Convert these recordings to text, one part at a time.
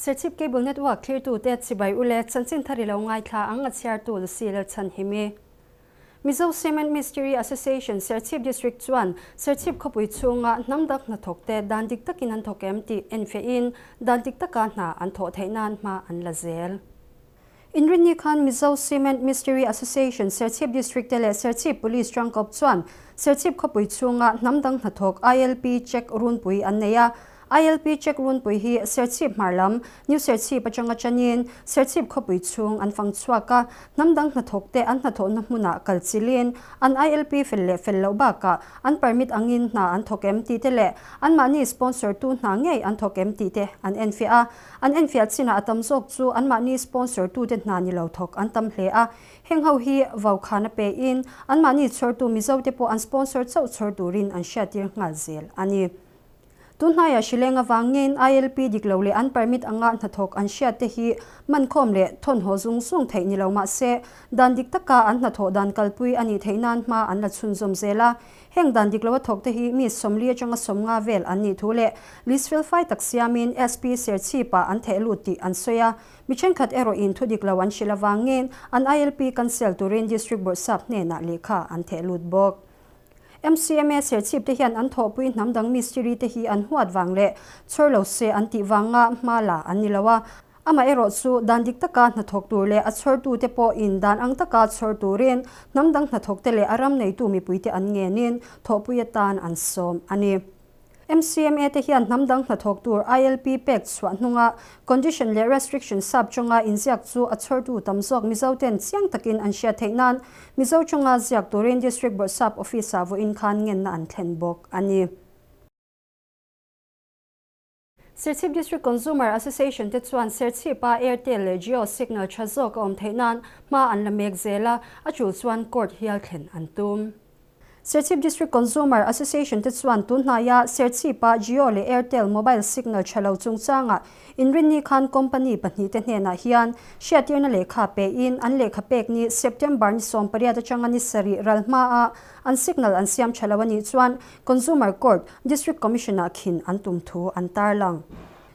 Serchhip Cable Network thlirtute chibai u le chanchin thar i lo ngaithla ang a chhiartu Lucy Lalchhanhimi. Mizo Cement Mistiri Association Serchhip District chuan Serchhip khawpui chhunga hnam dang hnathawkte dan dik takin an thawk em tih enfiahin dan dik taka hna an thawh theih nan hma an la zel. Inrinni khan Mizo Cement Mistiri Association Serchhip District te leh Serchhip Police tangkawp chuan Serchhip khawpui chhunga hnam dang hnathawk ILP check runpui an nei a. ILP check runpui hi Serchhip hmar lam, New Serchhip atanga tanin Serchhip khawpui chhung an fang chhuak a, hnam dang hnathawk te an hnathawhna hmunah kal chilin an ILP fel leh fel loh bakah an permit angin hna an thawk em tih te leh anmahni sponsor tu hna ngei an thawk em tih te an enfiah a. An enfiah chinah a tam zawk chu anmahni sponsor tute hna ni lo thawk an tam hle a, heng ho hi vaukhana pein anmahni chhawrtu Mizo te pawh an sponsor chauh chhawr turin an hriattir nghal zel a ni. Tunhnaiah hrileng avangin ILP dik lo leh an permit anga hnathawk an hriat te hi mankhawm leh thawnhaw zung zung theih ni lo mah se, dan dik taka an hnathawh dan kalpui a nih theih nan hma an la chhunzawm zel a. Heng dan dik loa thawk te hi mi 40 atanga 50 vel an nih thu leh list fel fai tak siamin SP Serchhip-ah an theh lut tih an sawi a. Mi thenkhat erawhin thu dik lo an hrilh avangin an ILP cancel turin District Bawrhsap hnenah lehkha an theh lut bawk. MCMA Serchhip te hian an thawhpui hnam dang mistiri te hi an huat vang leh chhawr lo se an tih vanga hma la an ni lo a. Amaherawh chu dan dik taka hnathawk tur leh a chhawrtute pawhin dan ang taka chhawr turin hnam dang hnathawkte leh a ram neitu mipuite an ngenin thawhpui atan an sawm a ni. MCMA te hian hnam dang hnathawk tur ILP pek chhuah hnunga condition leh restriction sap chunga inziak chu a chhawrtu tam zawk Mizoten chiang takin an hriat theih nan Mizo chunga ziak turin District Bawrhsap Office-ah vawiin khan ngenna an thlen bawk a ni. Serchhip District Consumer Association te chuan Serchhip-a Airtel leh Jio signal tha zawk a awm theih nan hma an la mek zel a, a tul chuan court hial thlen an tum. Serchhip District Consumer Association te chuan tunhnaia Serchhip-a Jio leh Airtel mobile signal tha lo chungchangah inrinni khan company pahnihte hnenah hian hriattirna lehkha pein an lehkha pek ni September ni 18 atanga ni sarih ral hmaa an signal an siam tha lo a nih chuan Consumer Court, District Commission-ah khin an tum thu an tarlang.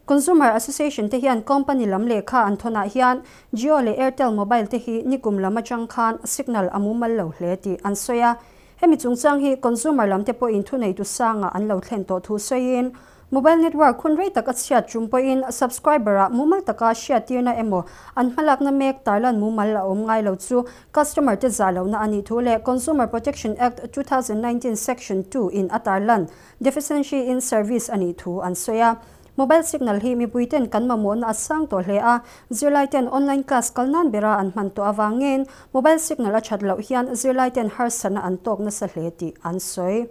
Consumer Association te hian company lam lehkha an thawnah hian Jio leh Airtel mobile te hi nikum lam atang khan signal a mumal lo hle tih an sawi a. Hemi chungchang hi consumer lam te pawhin thuneitu sangah an lo thlen tawh thu sawiin, Mobile network hun rei tak a chhiat tum pawhin subscriber-ah mumal taka hriattirna emaw an hmalakna mek tarlan mumal a awm ngai lo chu customer te zah lohna a nih thu leh Consumer Protection Act 2019 Section 2 in a tarlan deficiency in service a nih thu an sawi a. Mobile signal hi mipuiten kan mamawhna a sang tawh hle a, zirlaiten online class kal nan bera an hman tawh avangin mobile signal a that loh hian zirlaiten harsatna an tawk nasa hle tih an sawi.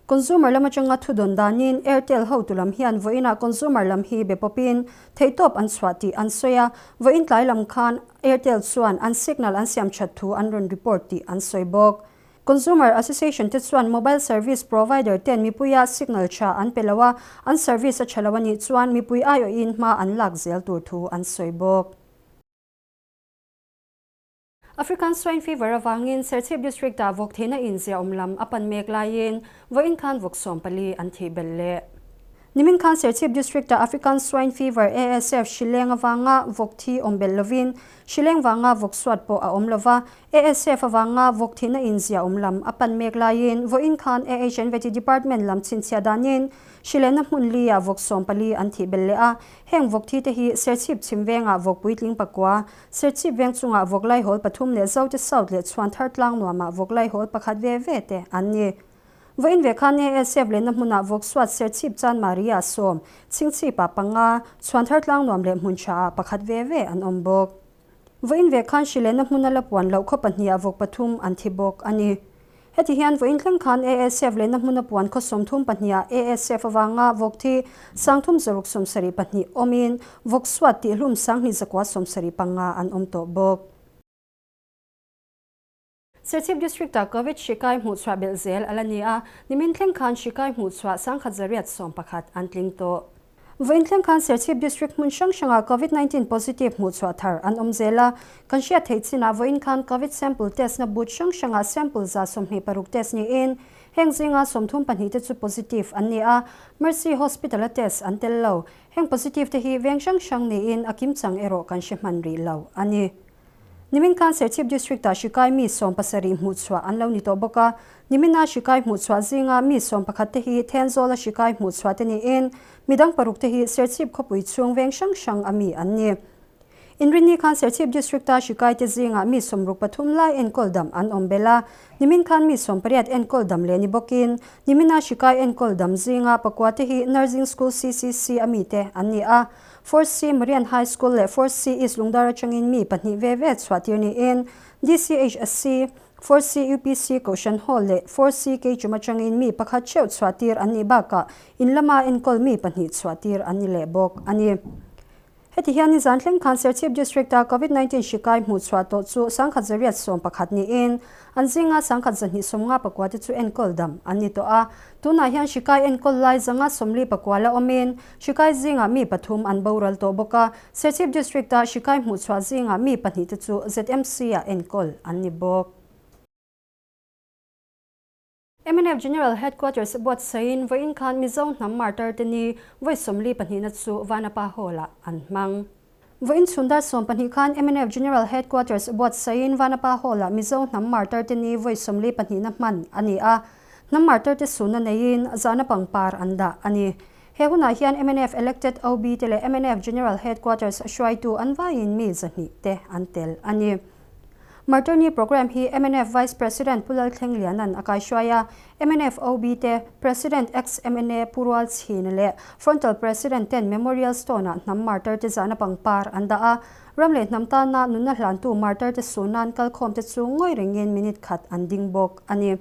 Consumer lam atanga thudawn danin Airtel hotu lam hian vawiinah consumer lam hi be pawpin theihtawp an chhuah tih an sawi a, vawiin tlai lam khan Airtel chuan an signal an siam that thu an rawn report tih an sawi bawk. Consumer Association te chuan mobile service provider ten mipuia signal tha an pe lo a, an service a tha lo a nih chuan mipui aiawhin hma an lak zel tur thu an sawi bawk. African Swine Fever avangin Serchhip District-ah vawk thihna inziahawm lam a pan mek laiin vawiin khan vawk 14 an thih belh leh. Nimin khan Serchhip District-ah African Swine Fever, ASF, hrileng avanga vawk thi awm belh lovin hrileng vanga vawk suat pawh a awm lova. ASF avanga vawk thihna inziahawm lam a pan mek laiin vawiin khan AHN Vety Department lam chhinchhiah danin hrilehna hmun li-ah vawk 14 an thih belh leh a. Heng vawk thi te hi Serchhip chhim vengah vawk puitling pakua, Serchhip veng chungah vawk laihawl pathum leh Zote South leh Chhuanthar tlang nuamah vawk laihawl pakhat ve ve te an ni. Vawiin ve khan ASF lenna hmunah vawk suat Serchhip chan Maria 10, Chhingchhipah panga, Chhuanthar tlang nuam leh hmun thaah pakhat ve ve an awm bawk. Vawiin ve khan hri lenna hmuna la puan loh khaw pahniha vawk pathum an thi bawk a ni. Heti hian vawiin thleng khan ASF lehna hmuna puan khaw 32ah ASF avanga vawk thi 3672 awmin vawk suat tihhlum 2175 an awm tawh bawk. Serchhip District-ah Covid hri kai hmuhchhuah belh zel a la ni a, nimin thleng khan hri kai hmuhchhuah 1111 an tling tawh. Vawiin thleng khan Serchhip District hmun hrang hrangah Covid 19 positive hmuhchhuah thar an awm zel a. Kan hriat theih chinah vawiin khan Covid sample test na booth hrang hrangah sample 126 test niin heng zinga 32 te chu positive an ni a, Mercy Hospital a test an tel lo. Heng positive te hi veng hrang hrang niin a kimchang erawh kan hre hman rih lo a ni. Nimin khan Serchhip District-ah hrikai mi 17 hmuhchhuah an lo ni tawh bawk a. Nimina hrikai hmuhchhuah zinga mi 11 te hi Thenzawla hrikai hmuhchhuah te niin midang paruk te hi Serchhip khawpui chhung veng hrang hrang a mi an ni. Inrinni khan Serchhip District-a hrikai te zingah mi 63 lai enkawl dam an awm belh a. Nimin khan mi 18 enkawl dam leh ni bawkin nimina hrikai enkawl dam zinga pakua te hi Nursing School CCC a mite an ni a. Force C Marian High School leh Force C East Lungdar atangin mi pahnih ve ve chhuah tir niin DCHSC, Force C UPC Kohhran Hall leh Force C Keichum atangin mi pakhat theuh chhuah tir an nih bakah in lama enkawl mi pahnih chhuah tir an ni leh bawk a ni. Heti hian nizan thleng khan Serchhip District-a Covid 19 hri kai hmuh chhuah tawh chu 1111 niin an zinga 1259 te chu enkawl dam an ni tawh a. Tunah hian hri kai enkawl lai 549 la awmin hri kai zingah mi pathum an boral tawh bawk a. Serchhip District-a hri kai hmuh chhuah zingah mi pahnih te chu ZMC-ah enkawl an ni bawk. Mnf General Headquarters buatsaihin vawiin khan Mizo hnam martar te ni vawi 42 na chu Vanapa Hall-ah an hmang. Vawiin chhun dar 12 khan mnf General Headquarters buatsaihin Vanapa Hall-ah Mizo hnam martar te ni vawi 42 na hman a ni a. Hnam martar te sunna neiin zahna pangpar an dah a ni. He hunah hian mnf elected OB te leh mnf General Headquarters hruaitu an vaiin mi 200 te an tel a ni. Martar Ni program hi mnf Vice President Pu Lalthleng Lianan a kaihruai a, mnf OB te President ex-MNA Pu Rual Chhina leh Frontal President ten Memorial Stone-ah hnam martar te zahna pangpar an dah a, ram leh hnam tana nunna hlantu martar te sunan kalkhawm te chu ngawi rengin minute khat an ding bawk a ni.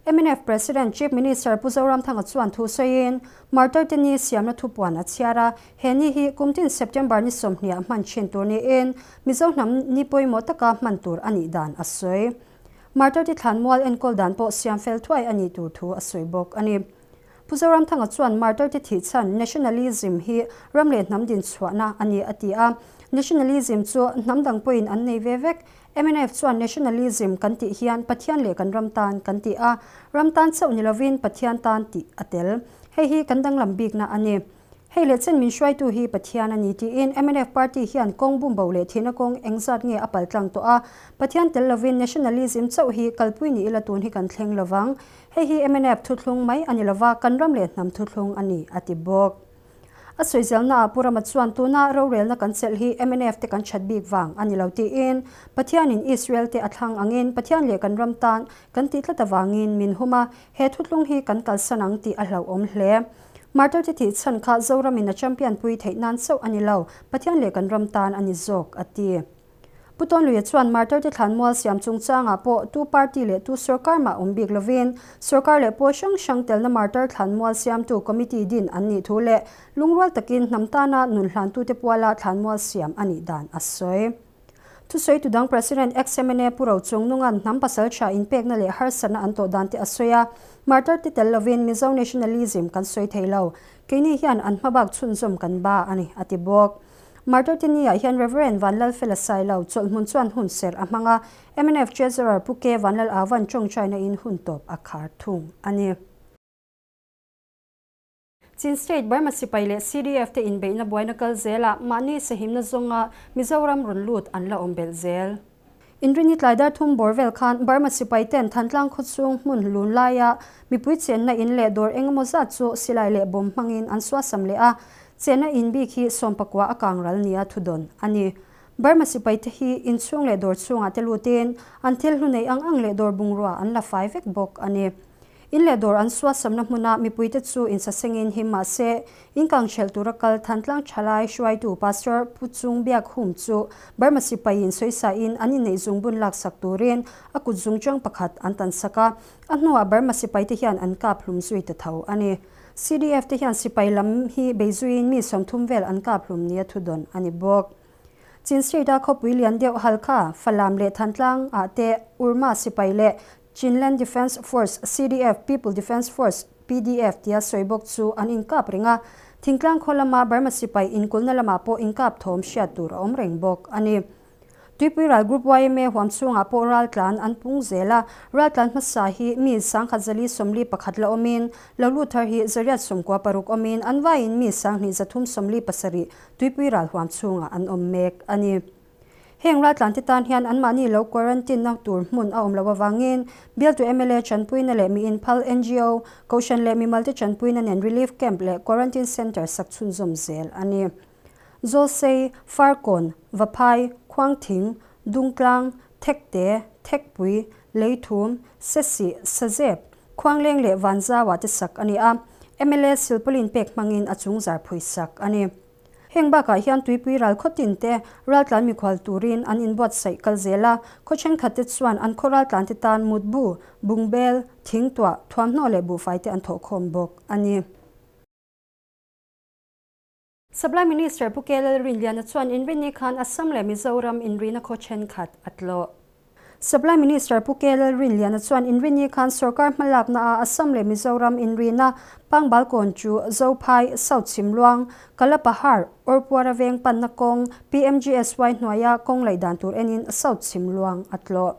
Mnf President Chief Minister Pu Zoramthanga chuan thu sawiin Martar te ni siamna thupuan a chhiar a, he ni hi kumtin September ni 20 ah hman thin tur niin Mizo hnam ni pawimawh taka hman tur a nih dan a sawi. Martar te thlanmual enkawl dan pawh siam fel thuai a nih tur thu a sawi bawk a ni. Pu Zoramthanga chuan Martar te thih chhan nationalism hi ram leh hnam din chhuahna a ni a ti a, nationalism chu hnam dang pawhin an nei ve vek. Mnf chuan nationalism kan tih hian Pathian leh kan ram tan kan ti a, ram tan chauh ni lovin Pathian tan tih a tel. Hei hi kan danglam bikna a ni. Hei leh chen min hruaitu hi Pathian a ni tiin mnf party hian kawng bumbo leh thihna kawng engzat nge a paltlang tawh a, Pathian tel lovin nationalism chauh hi kalpui ni ila tun hi kan thleng lovang. Hei hi mnf thuthlung mai a ni lova, kan ram leh hnam thuthlung a ni, a ti bawk. A sawizelna ah Pu Rama chuan tuna rorelna kan chelh hi mnf te kan that bik vang a ni lo tiin Pathianin Israel te a thlang angin Pathian leh kan ram tan kan tih tlat avangin min hum a, he thuthlung hi kan kalsan ang tih a hlauhawm hle. Martar te thih chhan kha Zoramin a champion pui theih nan chauh a ni lo, Pathian leh kan ram tan a ni zawk, a ti. Pu Tawnluia chuan Martar te thlanmual siam chungchangah pawh tu party leh tu sorkar mah awm bik lovin sorkar leh pawl hrang hrang telna Martar thlanmual siamtu committee din an nih thu leh lungrual takin hnam tana nun hlantute puala thlanmual siam a nih dan a sawi. Thusawi tudang President ex-MNA Pu Rochung Nungan hnam pasal tha inpekna leh harsatna an tawh dan te a sawi a, Martar te tel lovin Mizo nationalism kan sawi thei lo, keini hian an hmabak chhunzawm kan ba a ni, a ti bawk. Martar te ni ah hian Rev. Vanlalfela Sailo chawlhhmun chuan hun serh a hmang a, mnf Treasurer Pu K. Vanlal Avan tawngtaina in hun tawp a khar thung a ni. Chin State Burma sipai leh CDF te inbeihna buaina kal zelah mahni sahimna zawnga Mizoram rawn lut an la awm belh zel. Inrini tlai dar thum bawr vel khan Burma sipai ten Thantlang khawchhung hmun lun laia mipui chenna in leh dawr engemaw zat chu silai leh bawm hmangin an suasam leh a, chenna in bik hi sawmpakua a kang ral nia thudawn a ni. Burma sipai te hi inchhung leh dawr chhungah te lutin an thil hlu nei ang ang leh dawr bungrua an la fai vek bawk a ni. In leh dawr an suasamna hmuna mipuite chu insasengin him mah se, in kang hrelh tura kal Thantlang Thalai hruaitu Pastor Pu Chung Biak Hum chu Burma sipaiin sawisain an inneih zungbun laksak turin a kut zungchang pakhat an tansak a, a hnuah Burma sipaite hian an kap hlum zui ta tho a ni. CDF te hian sipai lam hi beizuiin mi 30 vel an kap hlum nia thudawn a ni bawk. Chin State-a khawpui lian deuh Halkha, Falam leh Thantlang ah te Urma sipai leh Chinland Defence Force, CDF, People Defence Force, PDF, tia sawi bawk chu an inkap reng a. Thingtlang khaw lama Burma sipai inkulhna lamah pawh inkap thawm hriat tur a awm reng bawk a ni. Tuipui ral Group yma huam chhungah pawh raltlan an pung zel a, raltlan hmasa hi mi 1141 la awmin, lo lut thar hi 196 awmin an vaiin mi 2337 Tuipui ral huam chhungah an awm mek a ni. Heng raltlan te tan hian anmahni lo quarantine na tur hmun a awm loh avangin bialtu mla chanpuina leh mi inphal ngo, Kohhran leh mimal te chanpuina nen relief camp leh quarantine centre sak chhunzawm zel a ni. Zawlsei, Farkawn, Vaphai, Khuangthing, Dungtlang, Thekte, Thekpui, Leithum, Sesih, Sazep, Khuangleng leh Vanzauah te sak a ni a, mla silpaulin pek hmangin a chung zar phui sak a ni. Heng bakah hian tuipui ral khaw tin te raltlan mikhual turin an inbuatsaih kal zel a, khaw thenkhat te chuan an khaw raltlan te tan mutbu, bungbel, thingtuah, thuamhnaw leh buhfai te an thawhkhawm bawk a ni. Supply Minister Pu KL Rinliana chuan inrinni khan Assam leh Mizoram inrina khaw thenkhat a tlawh. Supply Minister Pu KL Rinliana chuan inrinni khan sorkar hmalakna a Assam leh Mizoram inrina Pangbalkawn chu Zophai, South Chhimluang, Kalapahar, Awrpuara veng panna kawng PMGSY hnuaia kawng laih dan tur enin South Chhimluang a tlawh.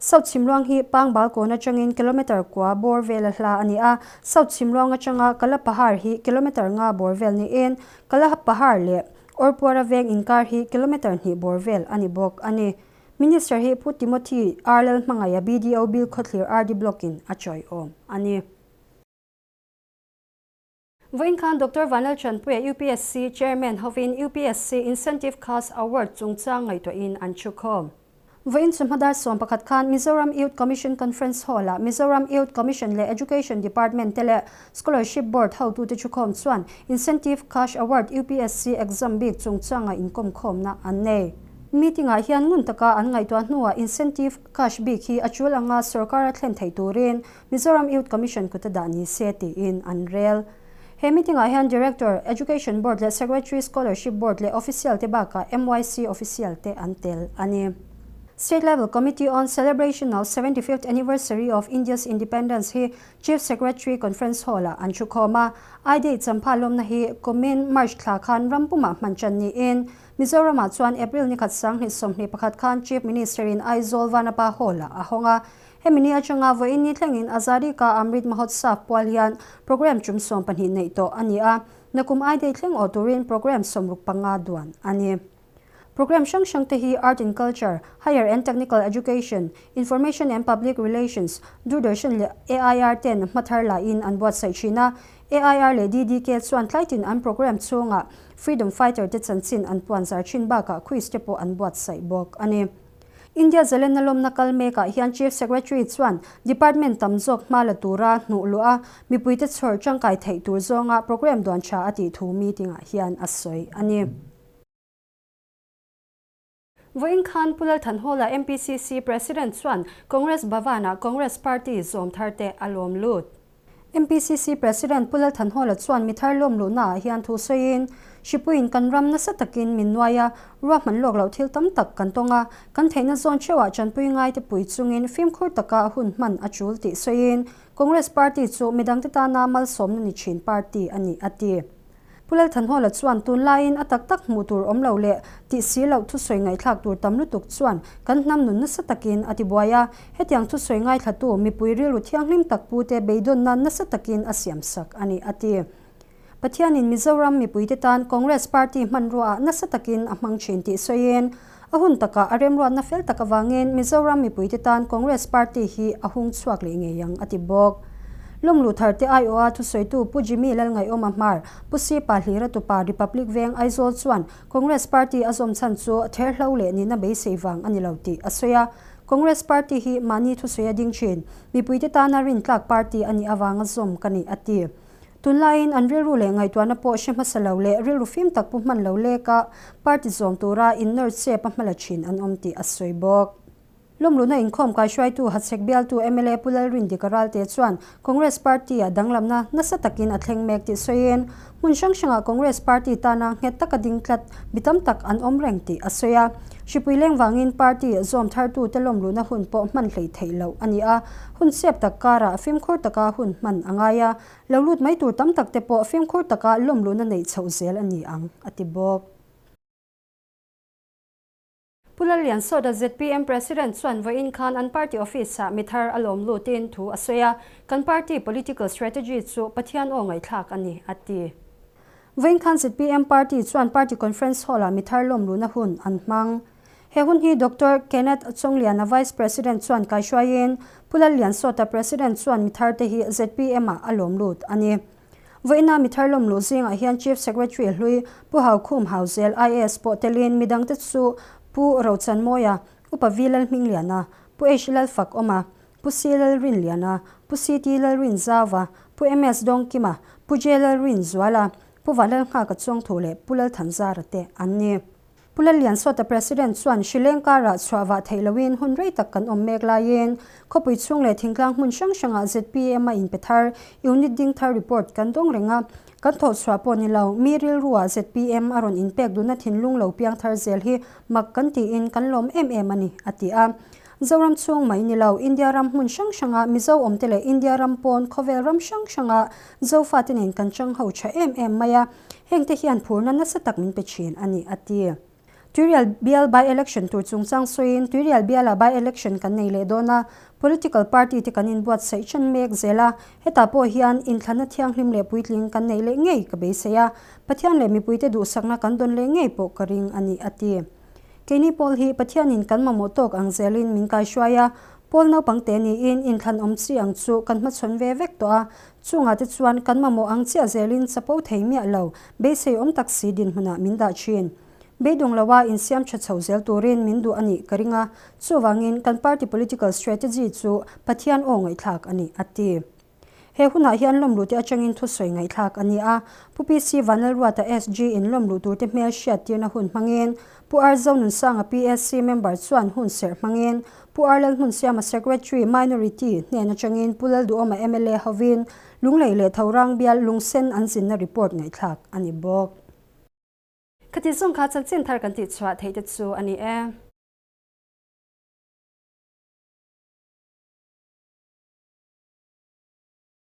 South Chhimluang hi Pangbalkawn atangin kilometre kua bawr vela hla a ni a, South Chhimluang atanga Kalapahar hi kilometre nga bawr vel niin Kalapahar leh Awrpuara veng inkar hi kilometre hnih bawr vel a ni bawk a ni. Minister hi Pu Timothy R Lalhmangaia BDO Bilkhawthlir RD Block in a chawiawm a ni. Vawiin khan Doctor Vanlal Chanpuia UPSC Chairman hovin UPSC Incentive Cash Award chungchang ngaihtuahin an thukhawm. Vawiin chu hmadar 11 khan Mizoram Youth Commission Conference Hall-ah Mizoram Youth Commission leh Education Department te leh Scholarship Board hotute thukhawm chuan Incentive Cash Award UPSC exam bik chungchanga inkawmkhawmna an nei. Meeting-ah hian ngun taka an ngaihtuah hnuah Incentive Cash bik hi a tul anga sorkar a thlen theih turin Mizoram Youth Commission kuta dah ni se tiin an rel. He meeting-ah hian Director, Education Board leh Secretary Scholarship Board leh Official te bakah MYC Official te an tel a ni. State Level Committee on Celebration of 75th Anniversary of India's Independence hi Chief Secretary Conference Hall-ah an thukhawm a. I-Day champha lawmna hi kumin March thla khan ram pumah hman tan niin Mizoramah chuan April ni khat 2021 khan Chief Minister-in Aizawl Vanapa Hall-ah a hawng a. Hemi ni atanga vawiin ni thlengin Azadi Ka Amrit Mahotsav pual hian programme tum 12 neih tawh a ni a, nakum I-Day thleng awh turin programme 65 duan a ni. Programme hrang hrang te hi Art and Culture, Higher and Technical Education, Information and Public Relations, Doordarshan leh AIR ten hmathar lahin an buatsaih thin a, AIR leh DDK chuan tlaitin an programme chhungah Freedom Fighter te chanchin an puanzar thin bakah quiz te pawh an buatsaih bawk a ni. India zalenna lawmna kal mekah hian Chief Secretary chuan Department tam zawk hma la tura hnuh luh a, mipuite chhawr tangkai theih tur zawnga programme duan tha a tih thu meeting-ah hian a sawi a ni. Vawiin khan Pu Lalthanhawla MPCC President chuan Congress Bhavan-ah Congress Party zawm tharte a lawm lut. MPCC President Pu Lalthanhawla chuan mi thar lawm luhnaah hian thu sawiin, Hripuiin kan ram nasa takin min nuai a, ruahman lawk loh thil tam tak kan tawng a, kan theihna zawn theuhah tanpui ngaite pui chungin fimkhur taka hun hman a tul tih sawiin, Congress Party chu midangte tana malsawmna ni thin party a ni, a ti. Pu Lalthanhawla chuan tunlaiin a tak tak hmuh tur awm lo leh tih si loh thusawi ngaihthlak tur tam lutuk chuan kan hnam nun nasa takin a tibuai a, hetiang thusawi ngaithlatu mipui rilru thianghlim tak pute beidawnna nasa takin a siamsak a ni, a ti. Pathianin Mizoram mipuite tan Congress Party hmanruaah nasa takin a hmang thin tih sawiin, a hun takah a remruatna fel tak avangin Mizoram mipuite tan Congress Party hi a hung chhuak leh ngei ang, a ti bawk. Lawmluh tharte aiawha thusawitu Pu Jimmy Lalngaiawma Hmar, Pu Sipa Hlira tupa Republic Veng Aizawl chuan Congress Party a zawm chhan chu therhlo leh nihna beisei vang a ni lo tih a sawi a. Congress Party hi mahni thusawi a ding thin, mipuite tana rintlak party a nih avanga zawm ka ni, a ti. Tunlaiin an rilru leh ngaihtuahna pawh hre hmasa lo leh rilru fim tak pu hman lo leka party zawm tura innawr chep a hmala thin an awm tih a sawi bawk. Lawmluhna inkhawm kaihruaitu Hachhek bialtu mla Pu Lalrindika Ralte chuan Congress party-ah danglamna nasa takin a thleng mek tih sawiin, hmun hrang hrangah Congress party tana nghet taka ding tlat mi tam tak an awm reng tih a sawi a. Hripui leng vangin party zawm thartute lawmluhna hun pawh hman hleih theih loh a ni a, hun chep tak karah fimkhur taka hun hman a ngai a, lo lut mai tur tam takte pawh fimkhur taka lawmluhna neih chhoh zel a ni ang, a ti bawk. Pu Lalliansawta zpm President chuan vawiin khan an party office-ah mi thar a lawm lutin thu a sawi a, Kan party political strategy chu Pathian aw ngaihthlak a ni, a ti. Vawiin khan zpm party chuan party conference hall-ah mi thar lawm luhna hun an hmang. He hun hi Doctor Kenneth Chawngliana Vice President chuan kaihruaiin Pu Lalliansawta President chuan mi tharte hi zpm-ah a lawm lut a ni. Vawiina mi thar lawm luh zingah hian Chief Secretary hlui Pu Haukhum Hauzel, IAS pawh telin midangte chu Pu Rochanmawia, Upa V Lalhmingliana, Pu H Lalfakawma, Pu C Lalrinliana, Pu CT Lalrinzauva, Pu MS Dawngkima, Pu J Lalrinzuala, Pu Vanlalnghaka Chawngthu leh Pu Lalthanzara te an ni. Pu Lalliansawta President chuan Hrileng karah chhuah vah theih loin hun rei tak kan awm mek laiin khawpui chhung leh thingtlang hmun hrang hrangah zpm a inpe thar unit ding thar report kan dawng reng a, kan thawh chhuah pawh ni lo, mi rilruah zpm a rawn inpek duhna thinlung lo piang thar zel hi mak kan tiin kan lawm em em a ni, a ti a. Zoram chhung mai ni lo, India ram hmun hrang hranga Mizo awmte leh India ram pawn khawvel ram hrang hranga Zofate nen kan chang ho tha em em mai a, Hengte hian phurna nasa tak min pe thin a ni, a ti. Tuirial bial by-election tur chungchang sawiin Tuirial bialah by-election kan nei leh dawn a, political party te kan inbuatsaih ṭan mek zel a, hetah pawh hian inthlanna thianghlim leh puitling kan neih leh ngei ka beisei a, Pathian leh mipuite duhsakna kan dawn leh ngei pawh ka ring a ni, a ti. Keini pawl hi Pathianin kan mamawh tawk ang zelin min kaihruai a, pawl naupangte niin inthlan awm chi ang chu kan hmachhawn ve vek tawh a, Chungah te chuan kan mamawh ang chiah zelin chapo thei miah lo, beisei awm tak si dinhmunah min dah thin. Beidawng loa insiam tha chho zel turin min duh a nih ka ring a, chuvangin kan party political strategy chu Pathian aw ngaihthlak a ni, a ti. He hunah hian lawmluhte atangin thusawi ngaihthlak a ni a, Pu PC Vanlalruata SG in lawmluh turte hmel hriat tirna hun hmangin Pu R Zonunsanga PSC member chuan hun serh hmangin Pu R Lalhmunsiama Secretary Minority hnen atangin Pu Lalduhawma mla hovin Lunglei leh Thorang bial lungsen an zinna report ngaihthlak a ni bawk. Khati zawng kha chanchin thar kan tihchhuah theih te chu a ni e.